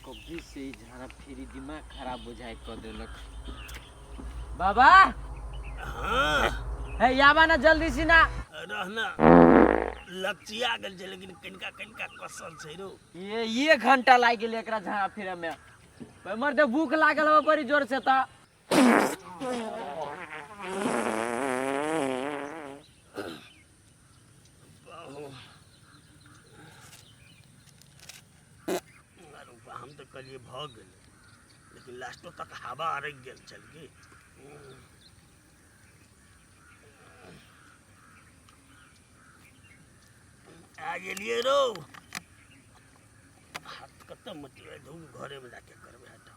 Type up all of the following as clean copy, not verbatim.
कभी से ई झाड़ा फिरी दिमाग खराब बुझाइ कऽ देलक। बाबा हाँ। हे आबा ना जल्दी से ना। रहना लपचिया गेल छै, लेकिन कनिका कनिका कसल छै रो। ये एक घंटा लागि गेल एकरा झाड़ा फिरे में। मर्दे भूख लागल हो बड़ी जोर से त। अरे बा, हम तऽ कहलियै भऽ गेलै, लेकिन लास्टो तक हवा अरकि गेल छल की। आ गेलियै रौ। हाथ कतऽ मटिबै? धू, घरेमे जाके करबै। हटा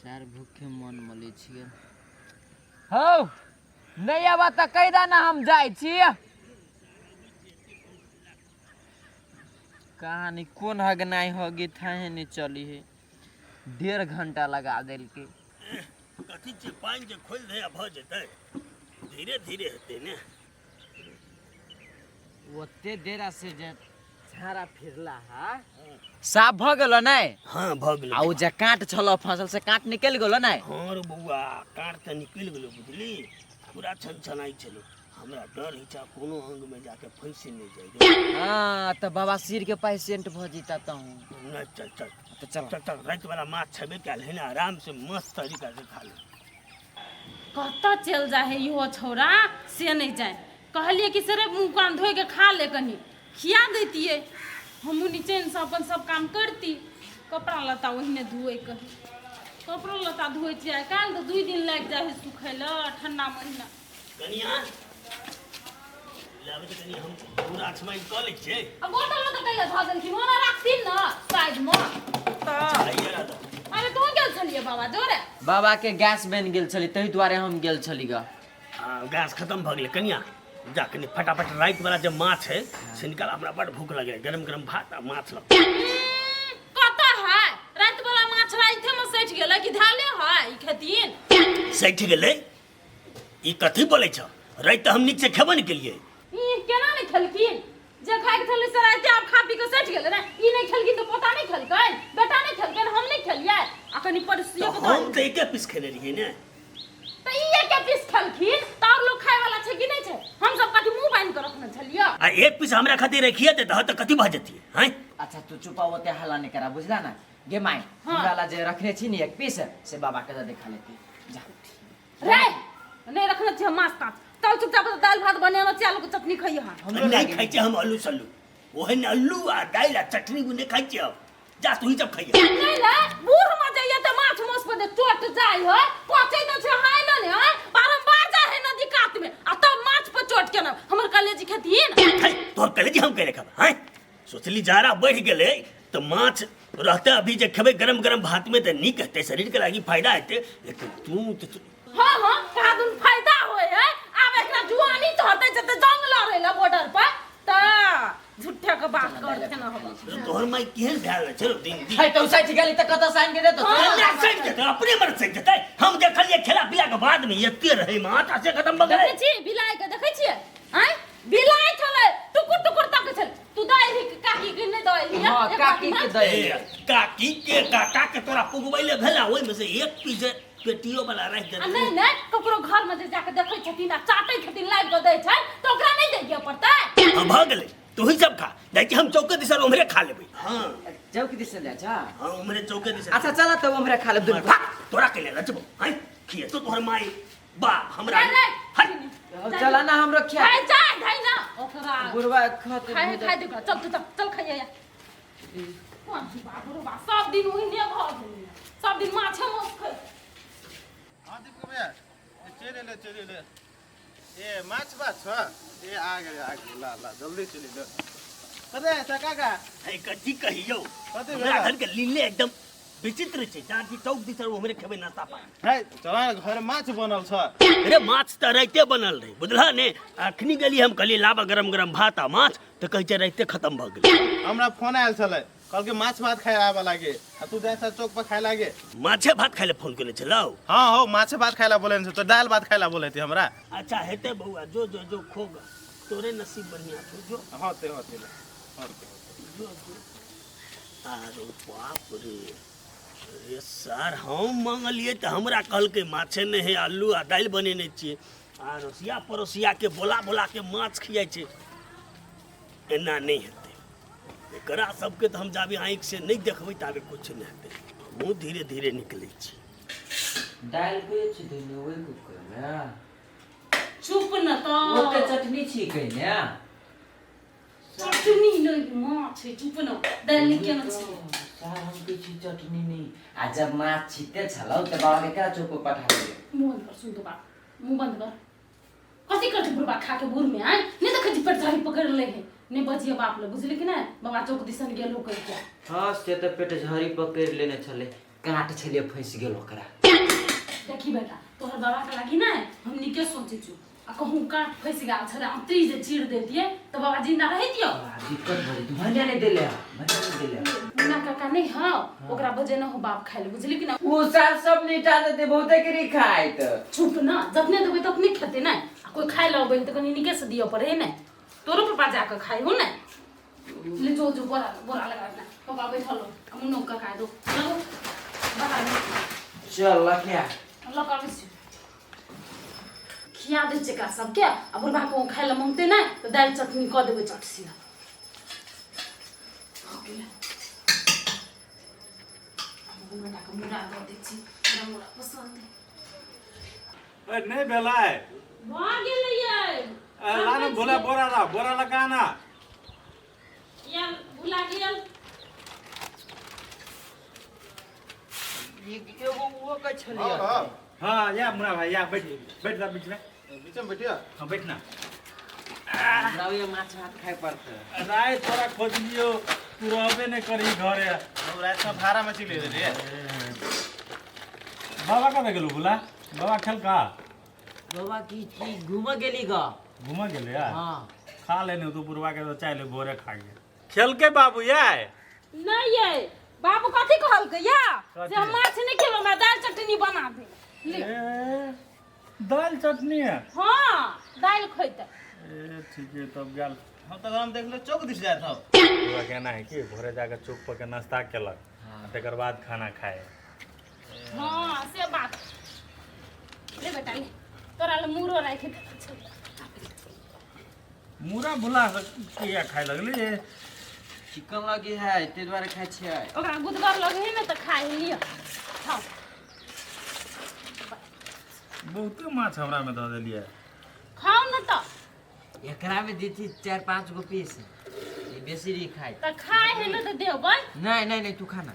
सर, भूखे मन मलै छियै हौ। नहि आबा तऽ कहि दे ना, हम जाइ छी। कहानी कोन हगनाइ हगी थाहे नहि चली है। 1.5 घंटा लगा देलकै। कथी छै? पानि जे खोलि दे आ भऽ जेतै, धीरे धीरे हेतै ने। ओते देरा से जे झाड़ा फिरला हा, साफ भऽ गेलो नहि? हाँ, भऽ गेलै। आ ओ जे काँट छलो फसल, से काँट निकलि गेलो नहि? हाँ रे बौआ, काँट तऽ निकलि गेलो, बुझली? पूरा छन छनाइ छलो। हमरा डर होइ छै कोनो अंगमे जाके फँसि नहि जाइ रे। हाँ, तऽ बाबा सिर के पेशेंट भऽ जेता तहूँ। नहि, चल चल। तऽ चल। चल चल, राति वाला माछ छेबे कयल है ने, आराम से मस्त तरीका से खा ले। कतऽ चलि जाइ है इहो छौड़ा से नहि जाय। कहलियै कि से रे, मुँह कान धोइ के खा ले, कनी खिया दैतियै, हमहूँ निचैनसँ अपन सब काम करती। कपड़ा लत्ता ओहिने धोइके है, कपड़ो लत्ता धोइ छियै आइ काल्हि तऽ 2 दिन लागि जाइ है सुखै लए ठण्डा महीना। कनिया, लाबै तऽ कनि हम पूरा अछमाइन कऽ लै छियै। आ बोतलमे तऽ कैला धऽ देलखिन? ओना राखथिन ने साइडमे तऽ। आइए रहतौ। अरे, तू गेल छलियै बाबा जोरे? बाबा के गैस बनि गेल छलै, ताहि दुआरे हम गेल छली ग। आ गैस खतम भऽ गेलै। कनिया, जा कनि फटाफट राति वाला जे माछ है से निकाल, हमरा बड़ भूख लगै। गरम गरम भात आ माछ लग। कतऽ है राति वाला माछ? रातिमे सठि गेलै कि धैले है ई खेथिन? सठि गेलै? ई कथी बोलै छ? राति तऽ हम नीक से खेबो नहि केलियै। ई केना नहि खेलखिन? जे खाइके छलै से राति आब खा पी कऽ सठि गेलै ने। ई नहि खेलखिन तऽ पोता नहि खेलकै, बेटा नहि खेलकै, हम नहि खेलियै आ कनि पड़ोसियो तऽ के हम तऽ एके पीस खेने रहियै ने। तऽ ई एके पीस खेलखिन तऽ आओर लोक खाय वाला छै कि नहि छै? हम सब कथी मुँह बान्हि कऽ रखने छलियै? आ एक पीस हमरा खातिर रखिए देतह तऽ कथी भऽ जतियै हैं? अच्छा, तू चुप, ओते हल्ला नहि करा, बुझला ना गे माय? हमरा ला जे रखने छी ने एक पीस, से बाबा के दे, खा लेती जा। रे, नहि रखने छियै माछ ताछ। तब चुपचाप दालि भात बनेने छियै, आलूके चटनी खइहे। हमरो नहि लागे खाइ छियै हम आलू सल्लू। ओहन अल्लू आ दालि आ चटनी नहि खाइ छियै हम। जा, तू ही सब खाइए। नहीं ले, बूढ़ में जाइए तऽ माछ मांस पर जे चोट जाइ है, पचै तऽ छै हाय ने है, बारम्बार जाइ है नदी कात में आ तब माछ पर चोट केना हमर कलेजी खेथिन। है तोहर कलेजी हम केने खेबै हैं? सोचली जाड़ा बढ़ि गेलै तऽ माछ रहतै अभी, जे खेबै गरम गरम भात में तऽ नीक हेतै, शरीर के लागी फायदा हेतै, लेकिन तू तऽ हाँ हाँ, कहा दुन फायदा होय है। आब एकरा जुआनी चढ़तै जते जंग लड़ै ला बॉर्डर पर तऽ झूठे के बात करते न हम। तोहर माय केहन भेल छै दिन दिन। है तऽ सठि गेली तऽ कतऽ साइन के देतो? कन्या सठि जेतै, अपने मर सठि जेतै। हम देखलियै खेला पीला के बाद में एते रहै माछ आ से खतम भऽ गेलै। देखै छी बिलाइ के? देखै छियै? आँय, बिलाइ छलै, टुकुर टुकुर तकै छलै। तू दऽ एलही काकी के? नहि दऽ एलही? हाँ, काकी के दऽ ए, काकी के काका के तोरा पुगबै ले भेला? ओहिमे से एक पीस पेटियो वाला राखि आ देतै। नहि नहि, ककरो घर में जे जाके देखै छथिन आ चाटै छथिन, लाबि कऽ दै छै तऽ ओकरा नहि दैके पड़तै? हाँ, भऽ गेलै, तू ही सब खा। जाइ छी हम चौके दिस, उम्हरे खा लेबै। हाँ। चौकी दिस जाइ छ? हाँ, उम्हरे चौके दिस। अच्छा, चल तऽ उम्हरे खा लेब दुनू। भाग, तोरा के ले रचबो हैं? खिए तो तोहर माई बाप हमरा। नहीं, नहीं। हट। चल ना, हमरो खिया। खाइ जा, खाइ ना ओकरा। बुढ़वा खत। खाइ खाइ दे ओकरा। चल तू, चल चल, खाइए या। कोन छी बाप रे बाप, सब दिन ओहिने भऽ गेलै, सब दिन माछे मांस खाइ। हाँ दीपक भैया, ए, चलि एलै चलि एलै। ए, माछ भात छ? ए, आ गेलै आ गेलै। ला ला, जल्दी चलि एलै। कतऽ छै काका? है कथी कहियौ। कथी हमरा भेलै? घर के लीले एकदम विचित्र छै। जहाँ की चौक दिस उम्हरे खेबै नाश्ता पानी। है चल ने, घर माछ बनल छ। अरे, माछ तऽ राइते बनल रहै, बुझलह ने? अखनी गेली हम, कहलियै लाबऽ गरम गरम भात आ माछ, तऽ कहै छै राइते खतम भऽ गेलै। हमरा फोन आयल छलै, कहलकै माछ भात खाय आबऽ लागे आ तू जाइ छ चौक पर खाय लागे। माछे भात खाय लए फोन केने छलौ? हाँ हो, माछे भात खाय ला बोले छै तो दालि भात खाय ला बोले हमरा। अच्छा हेतै बौआ, जो जो जो, खोग, तोरे नसीब बढ़िया छौ, जो। हाँ ते, हाँ ते, हाँ। अरे बाप रे, अरे सर, हम मंगलियै तऽ हमरा कहलकै माछे नहि है, आलू आ दालि बनेने छियै। आ रसिया पड़ोसिया के बोला बोला के माछ खियाइ छै। एना नहि हेतै, एकरा सबके तऽ हम जाबे आँखि से नहि देखबै ताबे किछु नहि हेतै। हमहूँ धीरे धीरे निकलै छी। दालि के छी देने ओहि कुकर मे। चुप न तऽ। ओते चटनी छी कहिने। चटनी नहीं माछ है, चुप न, दालि नहीं केना छै। सर, हम किछु चटनी नहीं। आ जब माछ छिते छलौ तऽ बाबा के केना चौक पर पठा दियै? मुँह बंद कर, सुन तो बात, मुँह बंद कर। कथी करते बुढ़बा खा के बुढ़ में आय नहीं देखै छी, पेट झाड़ी पकड़ ले है। नहीं बजिए बाप ले, बुझली कि नहीं? बाबा चौक दिसन गेल हो कहि के। हाँ, से तऽ पेट झड़ी पकड़ि लेने छलै, काँट छलियै फँसि गेल ओकरा। देखी बेटा, तोहर बाबा के लागी ना हम निके सोचे छु, आ कहूँ काँट फँसि गेल छलै, अंतरी जे चीर देतियै तऽ बाबा जिंदा रहितियो। दिक्कत भऽ जेतै। भन्या नहि देले, भन्या नहि देले। मुन्ना काका नहीं हौ, ओकरा बजे न हो बाप खाइ ले, बुझली कि ना? ओ साल सब निटा देते बहुते के खाइत। चुप न, जतने देबै ततने खेतै ने। आ कोइ खाइ लए अबै तऽ कनि नीके से दिअ पड़े ने। तोरो पापा जाकऽ खाइ हो ने। ले जो जो बोरा बोरा लगा देना, पापा बैठल हो आ मुन्नो काका दो चलो बाहर। चल लखिया। लऽ कऽ आबै छी, खिया दै छियै एकरा सबके। आ बुढ़बा के खाइ लए मङ्गतै नहि तऽ दालि चटनी कऽ देबै चट सीधा। भऽ गेलै। हम बेटाके मूड़ा दऽ दै छी, हमरा मूड़ा पसन्द है। ए, नहीं भेलै। भऽ गेलै यै। ए, ला ना भोला, बोरा ला, बोरा लगा ना। या भुला गेल। एगो वो के छलियै। हाँ। हाँ, या मुन्ना भाई, या बैठ बैठ जा बीच में। बीच में बैठिया। हाँ, बैठ ना। हमरा ओहि माछ भात खाइ पड़तै। राय तोरा खोजलियो, तू रहबे नहीं करी घरे। हम रात में भाड़ा में चले रे। बाबा कहाँ गेलो भोला? बाबा खेल का? बाबा की की घूमऽ गेली ग। घूमऽ गेलै यार? हाँ। खा लेने तू बुढ़वा के तो चाय ले भोरे खा के। खेलके बाबू यार? नहीं ये बाबू कथी कहलकै या? कथी? से हम माछ नहीं खेबै, हमरा दालि चटनी बना दे। ले। ए, दाल चटनी है? हाँ, दालि खैतै। ए ठीक है, तब गेल। हम तो हम देखले चौक दिस जात हौ। बुढ़वा केना है कि भोरे जाके चौक पर के नाश्ता केलक, तकर बाद खाना खाए। हाँ से बात। ले बेटा ले, तोरा ले मुरो राखि देने छौ। मुरा भुला किया खाए लगली? चिकन लगी है ताहि दुआरे खाइ छियै। ओकरा गुदगर लगे है ने तऽ खाइ लिअ, खाओ। बहुते माछ हमरा में दऽ देलियै। खाओ ने तऽ। एकरा में देती 4-5 गो पीस, ई बेसी नहीं खाइ। तऽ खाइ है ने तऽ देबै। नहीं नहीं नहीं, तू खाना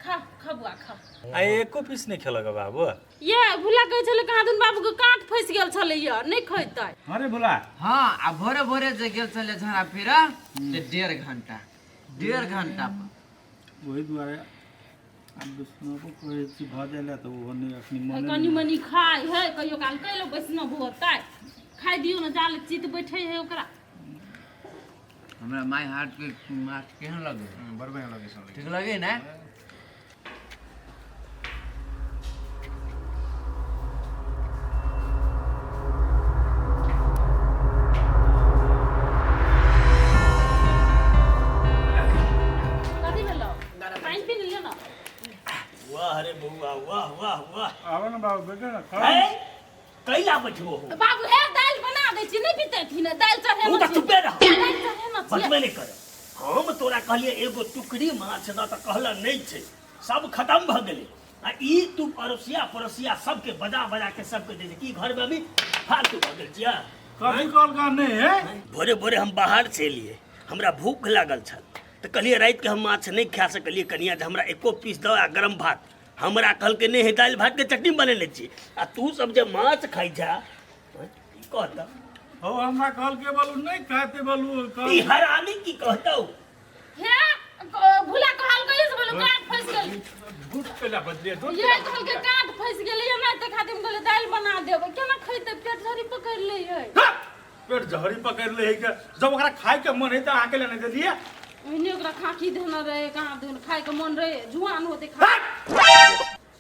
खा खा बुआ खा। आ एको पीस नहीं खेलक बाबू। ये भुला कहै छलै कहाँ दुन बाबू के काँट फँसि गेल छलै ये, नहि खैतै। अरे भुला। हाँ, आ भोरे भोरे जे गेल छलै झड़ा फिरा तऽ 1.5 घंटा पर। ओहि दुआरे आब वैष्णवो कहै छी भऽ जाइ लए तऽ ओहो नहि अखनी मने। कनि मनि खाइ है, कहियो काल कैलो वैष्णव होतै, खाइ दियौ ने, जाल चित बैठे है ओकरा। हमरा my हाथ के माछ केहन लगे? बड़ बढ़िया लगे सब। ठीक लगे ना? कथी भेलौ? पानि पी लिअ ने। वाह रे बौआ, वाह वाह वाह। आबो ने बाबू, बैठो ने, खाओ। है कैला बैठबो हो? बाबू हे, दालि बना दै छी, नहि पीतथिन, दालि चढ़ेने तू तऽ छी। चुपे रह। दालि चढ़ेने छियै। बतबे नहि कर। हम तोरा कहलियै एगो टुकड़ी माछ दऽ तऽ कहल नहि छै, सब खत्म भऽ गेलै। आ ई तू अड़ोसिया पड़ोसिया सबके बजा बजा के सबके दे दे की घर में अभी फालतू भऽ गेल छियै। कथी कहलका नहीं है? भोरे भोरे हम बाहर से एलियै, हमरा भूख लागल छल तऽ कहलियै रातिके हम माछ नहि खा सकलियै, कनिया जे हमरा एको पीस दऽ आ गरम भात। हमरा कहलकै नहि हे, दालि भातके चटनी बनेने छी, आ तू सब जे माछ खाइ छा की कहतौ? हो, हमरा कहलकै बोलू नहीं खाते बोलू। ई हरामी की कहतौ? हे भुला कहलकै से बोलू काँट फँसि गेल। झूठ पेला बदलिए झूठ। ये कहलकै काँट फँसि गेलै, हमरा तऽ खातिर हम कहलियै दालि बना देबै, केना खैतै, पेट झड़ी पकड़ि लै है। पेट झड़ी पकड़ि लै है के जब ओकरा खाय के मन है तऽ अहाँके लेने देलियै। ओहिने ओकरा खाँकी देने रहे, कहाँ देने खाय के मन रहे, जुआन होते खा।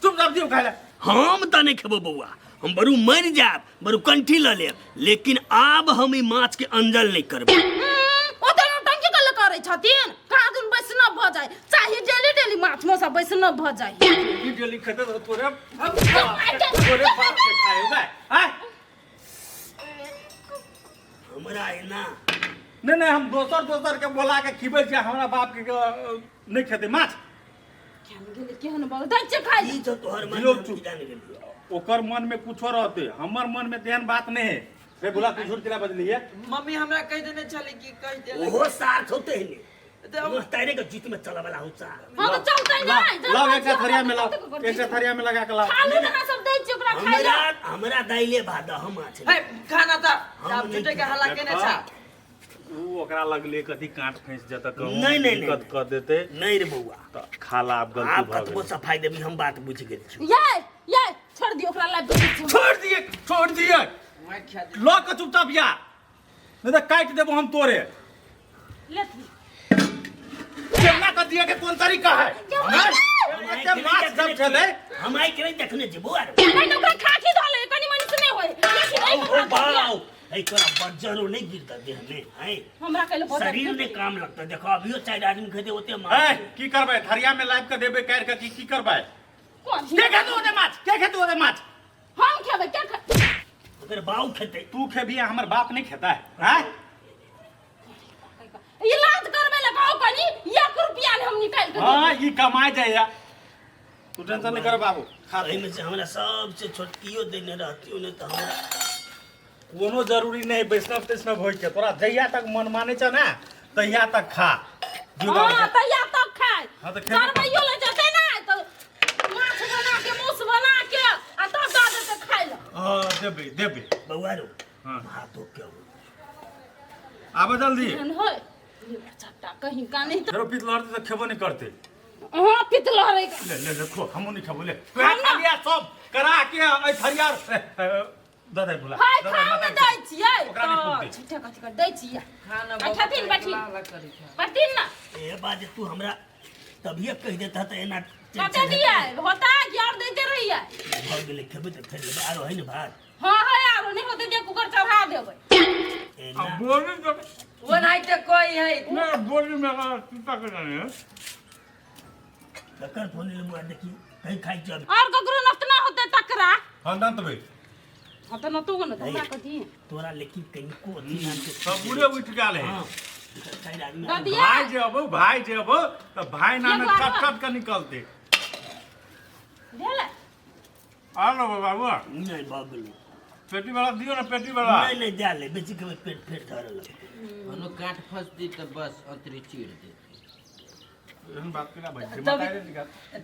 तुम सब दियौ खाय लए। हम तऽ नहि खेबो बौआ, हम बरू मरि जायब, बरू कंठी लऽ लेब, लेकिन आब हम ई माछ के अंजल नहि करबै। ओते नौटंकी कल करे। छथिन कहाँ दिन वैष्णव भऽ जाय चाही डेली डेली माछ मौसा वैष्णव भऽ जाय। डेली डेली खेते तो तोरे तोरे बाप के खाए होगा हैं? हमरा एना नहीं नहीं, हम दोसर दोसर के बोला के खिबै छियै, हमरा बाप के नहीं खेते माछ। केहन गेलै केहन बल दै छियै खाइ ई तो तोहर मन जियो में चुप। की जान गेलियो। ओकर मन में कुछो रहते, हमर मन में तेहन बात नहीं है। रे बोला तू झूठ केना बजली है? मम्मी हमरा कहि देने छली कि कहि देलक। ओहो सार्थ होते है ने तऽ तारे के जीत में चला वाला हो सार। हां तऽ चलतै नहि। लाओ एक थरिया में, लाओ एक थरिया में लगा के लाओ। खालू ना सब दै छियै ओकरा खाइ हमरा लए। हमरा दाइले भात हम माछ हे खाना तऽ हम आब नहि झूठे के हल्ला केने छा। ऊ ओकरा लगले कथी कांट फंस जत कहूं नहीं, नहीं, दिक्कत नहीं। कर देते नहीं रे बौआ त खाला आब गलती आप भऽ कतबो गेल। सफाई देबी हम बात बुझि गेल छी। ये ये छोड़ दियो ओकरा लाइब के दै छियै। छोड़ दिए छोड़ दिए मैं खा दे ल के चुपचाप या नहीं तो काट देबो हम तोरे। लेथी केना कर दिए के कोन तरीका है? हैं? एते माछ सब छलै। हम आइ के नहीं देखने छी बौआ रे। नहीं तऽ ओकरा खाखी धऽ ले कनि मनि से नहि होय। लेकिन एहि ओ ओकरा दऽ दिअ। बाऊ ऐ तोरा बज्जरो नहीं गिरता देह में हैं? हमरा कैले बहुत शरीर नहीं काम लगता। देखो अभियो चार आदमी खेते ओते माछ। ए की करबै थरिया में लाइब के देबै काट के की की करबै? कौन के खेतौ ओते माछ? के खेतौ ओते माछ? हम खेबै के खे ओकर बाऊ खेते। तू खेबी आ हमर बाप नहीं खेता है हैं? इलाज करबै लए कहू कनि 1 रुपया ने हम निकालि के हां ई कमाय जाइया, तू टेंशन नहीं कर बाबू खा। एहिमे से हमरा सबसे छोटकियो देने रहती ने तऽ हमरा कोनो जरूरी नहीं वैष्णव तैष्णव होय के, तोरा जहिया तक मन माने छ ना तहिया तक खा। जीव हां बाबू। तहिया तक खाय। हाँ, तऽ खेबै। करबैयो ले जेतै ना तऽ माछ बना के मांस बना के आ तब दऽ देतै खाय लए। हां देबै देबै बौआ रो हाँ। हाथो के आबे जल्दी। एहन होय चट्टा कहीं का नहीं। फेरो पीत लहरते तऽ खेबो नहीं करते। हाँ पित लहरे ले ले ले खो, हमहूँ नहीं खेबो ले। तोरा खा लिया सब करा के एहि थरिया दऽ दे भुला। हाय दऽ दे, खाओ माता ने दै छियै ओकरा नहि फूकतै। झूठे कथी कर दै छियै। खाना आ खेथिन बैठी। हल्ला करै छै। बैठथिन ना। ए बात जे तू हमरा तभिए कहि देता तऽ एना कते दियै होता कि और दैते रहियै? भऽ गेलै खेबै तऽ फेर लेबै आरो है ने भात। हाँ है आरो नहीं होते जे कुकर चढ़ा देबै। एना बोली तो ओनाहिते कोई है। नहीं बोली में चिंता कर रहे हैं। ककर फोन एलै बौआ देखी कहीं खाइ छी अभी। और ककरो नतना होते तकरा। हाँ दांत भाई। हाँ तो नतो ने हमरा कथी तोरा लेकिन कनिको अथी नाम के सब पूरे उठ गेल है। हाँ चारि आदमी दऽ दियै। भाई जे अबो भाई जे अबो तऽ भाई नामे एगो आरो। कट कट के निकलते। भेलै आ लो बाबू। नहीं भऽ गेलै। पेटी वाला दियो ना पेटी वाला। नहीं नहीं जा ले बेसी खेबै पेट फेर धरऽ लगतै। कोनो काट फंस दी तऽ बस अंतरी चीर दे। एहन बात केना भाई तभी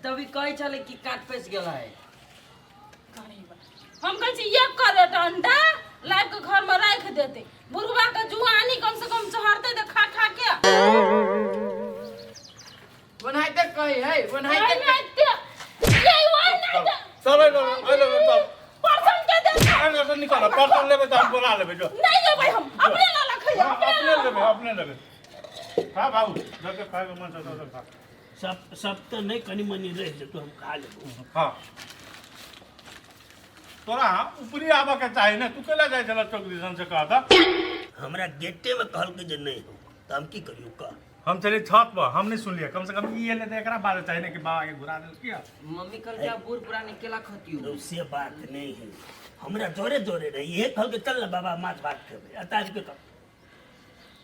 तभी कहै छलै कि काट फंस गेल है। हम कहै छी 1 करेट अंडा लाइब के घर में राखि देतै बुढ़वा के जुआनी कम से कम चढ़तै तऽ खा खा के। ओनाहिते कहै है ओनाहिते। ओनाहिते ये ओनाहिते। चल चल चल चल परसन के देतै। अंदर से निकाल परसन लेबै तऽ हम बोला लेबै जो। नहीं लेबै हम अपने ला खैया अपने लेबै अपने लेबै। खा बाबू जब खाए के मन से तब खा। सब सब तऽ नहीं कनि मनि रहि जेतौ हम खा लेबौ। हाँ तोरा ऊपरी आबऽ के चाही ने, तू केला जाइ छला चौक दिसन से कहता? हमरा गेटे में कहलकै जे नहीं हो तऽ हम की करियौ कह। हम चलिए छत पर, हम नहीं सुनलिए। कम से कम ई एले तऽ एकरा बात चाही ने कि बाबा के घुरा देलकै। मम्मी कहलकै बूढ़ पुरानी केला खतियो। से बात नहीं है, हमरा जोरे जोरे रही इहे कहलकै चल ना बाबा माछ भात खेबै आ ताज के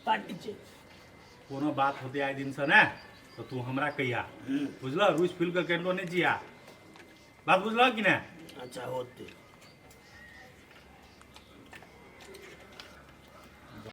पार्टी छै। कोनो बात होते आइ दिन से ने तो तू हमरा कहिया बुझल, रूस फूल के केंटो नहीं जिया बात बुझल कि ने? अच्छा होते।